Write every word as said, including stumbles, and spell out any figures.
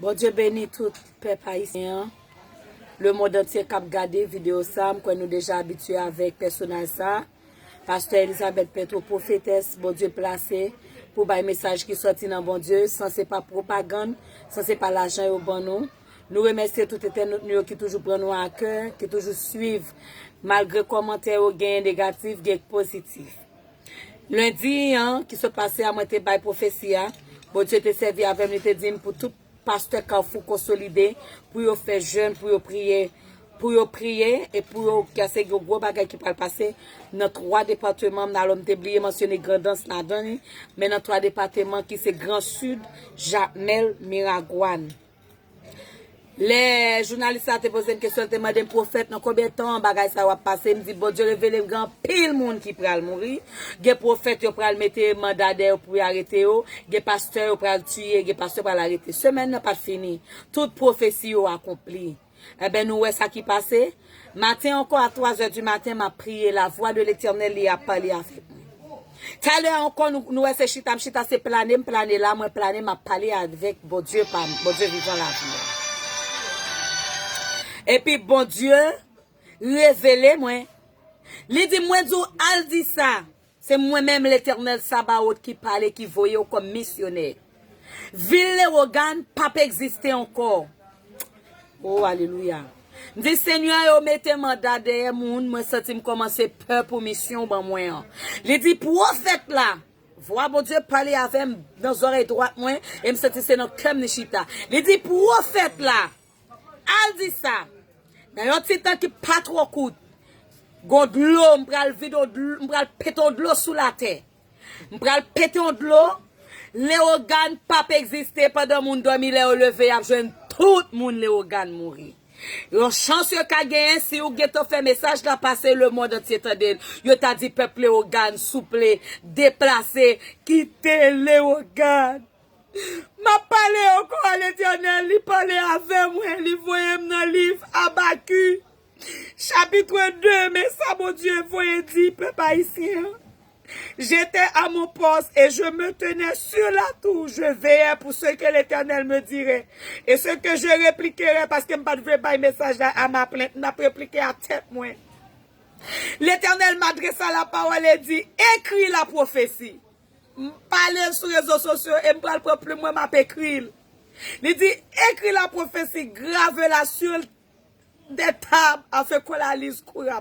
Bondye beni tout pèp ayisyen an. Lemonn antye k ap gade videyo sa, m kwè nou deja abitye avèk pèsonaj sa. Pastè Elizabeth Petro, pwofetès Bondye plase pou bay mesaj ki sòti nan Bondye, san se pa pwopagann, san se pa lajan yo ban nou. Nou remèsye tout entènot nou yo ki toujou pran nou a kè, ki toujou swiv, malgre kòmantè yo genyen negatif, gen pozitif. Lendi an ki sot pase a, mwen te bay pwofesi a. Bondye te sèvi avè m, li te di m pou tout pastè Kafou konsolide, pou yo fè jèn, pou yo priye, pou yo priye, e pou yo kase yon gwo bagay ki pral pase nan twa depatman. Alò, m te bliye mansyone Grandans ladan li, men nan twa depatman ki se Gran Sid, Jakmèl, Miragwàn. Lè jounalis la te poze m kesyon, li te mande m, pwofèt, nan konbyen tan bagay sa yo ap pase? M di, Bondye revele m gen anpil moun ki pral mouri. Gen pwofèt yo pral mete manda dèyè yo pou yo arete yo. Gen pastè yo pral tiye, gen pastè pral arete. Semèn nan pa t fini. Tout pwofesi yo akonpli. Enben, nou wè sa ki pase. Maten ankò, a twa zè di maten, m ap priye. Lavwa de Letènèl, li ap pale avèk mwen. Talè ankò, nou, nou wè se chita, m chita, se plane, m plane la, mwen plane, m ap pale avèk Bondye pa m, Bondye vivan lavi a. Epi Bondye revele mwen. Li di, mwen di w, al di sa. Se mwen menm, Letènèl Sabawot, ki pale, ki voye w kòm misyonè. Vil Lewogàn p ap egziste ankò. O, alelouya. M di, Senyè, yo mete manda dèyè moun, mwen santi m kòmanse pè pou misyon w ban mwen an. Li di, pwofèt la, vwa Bondye pale avè m nan zòrèy dwat mwen, e m santi se nan kè m li chita. Li di, pwofèt la, al di sa, nan yon ti tan ki pa twò kout, gon dlo, m pral vide yon dlo, m pral pete yon dlo sou latè. M pral pete yon dlo. Lewogàn p ap egziste pandan moun dòmi, lè yo leve, y ap jwenn tout moun Lewogàn mouri. Yon chans yo ka genyen, si ou gentan fè mesaj la pase, lemonn antye tande l. Yo ta di pèp Lewogàn, souple, deplase, kite Lewogàn. M ap pale ankò, Letènèl, li pale avè mwen, li voye m nan liv Abakik, chapit de, men sa Bondye voye di pèp ayisyen an. J'étais à mon poste et je me tenais sur la tour, je veillais pour ce que l'Éternel me dirait et ce que je répliquerais, paske m pa t vle bay mesaj la a ma plainte, m ap replike a tèt mwen. L'Éternel m'adressa la parole et dit, écris la prophétie. M pale l sou rezo sosyo e m pral pran plim mwen, m ap ekri l. Li di, écris la prophétie, grave-la sur des tables afin qu'on la lise couramment.